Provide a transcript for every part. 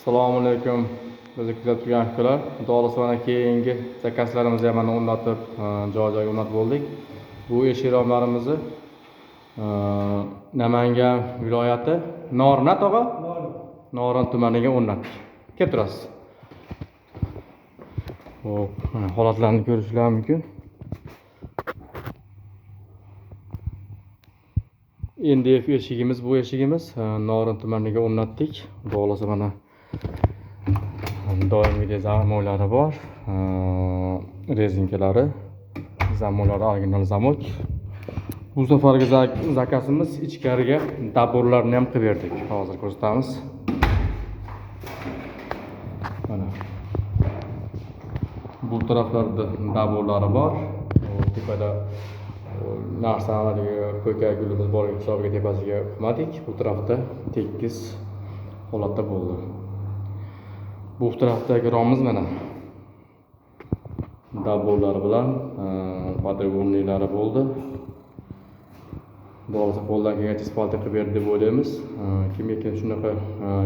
Assalomu alaykum. Bizni kuzatib turgan ukalar. Xudo xohlasa mana keyingi zakazlarimizni ham mana o'rnatib, joy-joyiga o'rnatib bo'ldik. Bu eshik romlarimizni Namangan viloyati Norin tog'a? Norin tumaniga o'rnatdik. Kelib turasiz. Xo'p, mana holatlarni ko'rishlar mumkin. NDF eshigimiz, bu eshigimiz Norin tumaniga o'rnatdik. Xudo xohlasa mana doimgidek zamoylari bor, rezinkalari, zamoylari original zamok. Bu safargi zakazimiz ichkariga daborlarni ham qilib berdik. Hozir ko'rsatamiz. Mana bu taraflarda daborlari bor. Tepada narsani ko'ka gulimiz bor hisobiga tepasiga qilmadik. Bu tarafda tekis holatda bo'ldi. Bu tarafdagi romimiz mana daborlar bilan podrobnilari bo'ldi. Xudo qo'ldan kelgancha sifatli qilib berdi deb o'ylaymiz. Kimga kim shunaqa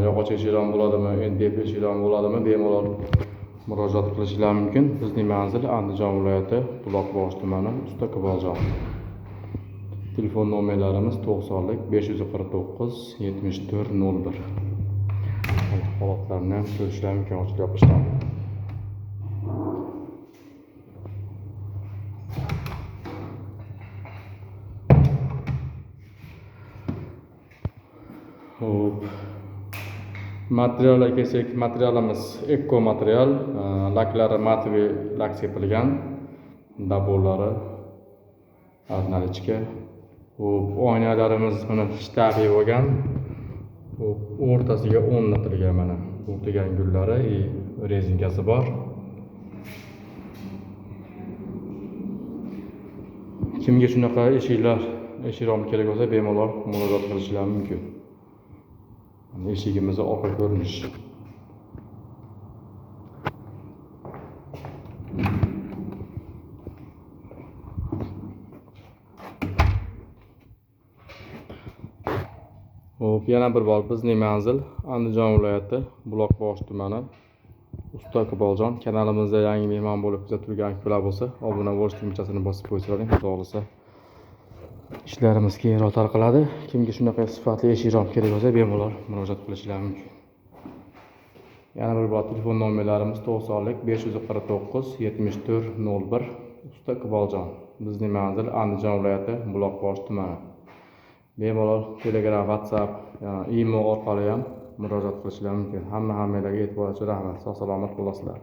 yog'och eshik rom bo'ladimi, NDF eshik rom bo'ladimi, bemalol murojaat qilishingiz mumkin. Bizning manzil Andijon viloyati, Buloqboshi tumani, Usta Iqboljon. Telefon nomerlarimiz 90 549 74 01. Holatlarni ham ko'rishlar mumkin, ochib yopishlar. Xo'p. Materialga kelsak, materialimiz eko material, laklari matviy lak sepilgan, daborlari adnalichka. Xo'p, oynalarimiz mana shtafi bo'lgan. Xo'p, o'rtasiga o'rnatilgan mana o'rtagan gullari, rezinkasi bor. Kimga shunaqa eshiklar, eshik rom kerak bo'lsa, bemalol murojaat qilishlari mumkin. Eshigimizni orqa ko'rinishi. Xo'p, yana bir bor bizning manzil Andijon viloyati, Buloqboshi tumani, Usta Iqboljon. Kanalimizda yangi mehmon bo'lib kuzatib turgan ukalar bo'lsa, obuna bo'lish tugmachasini bosib qo'ysalaring, xudo xohlasa ishlarimiz keyinroq tarqaladi. Kimga shunaqa sifatli eshik rom kerak bo'lsa, bemalol murojaat qilishlari mumkin. Yana bir bor telefon nomerlarimiz 90 549 74 01, Usta Iqboljon. Bizning manzil Andijon viloyati, Buloqboshi tumani. Bemalol Telegram, WhatsApp, Imo orqali ham murojaat qilishlari mumkin. Hamma-hammalarga e'tibor uchun rahmat. Sog' salomat bo'lasizlar.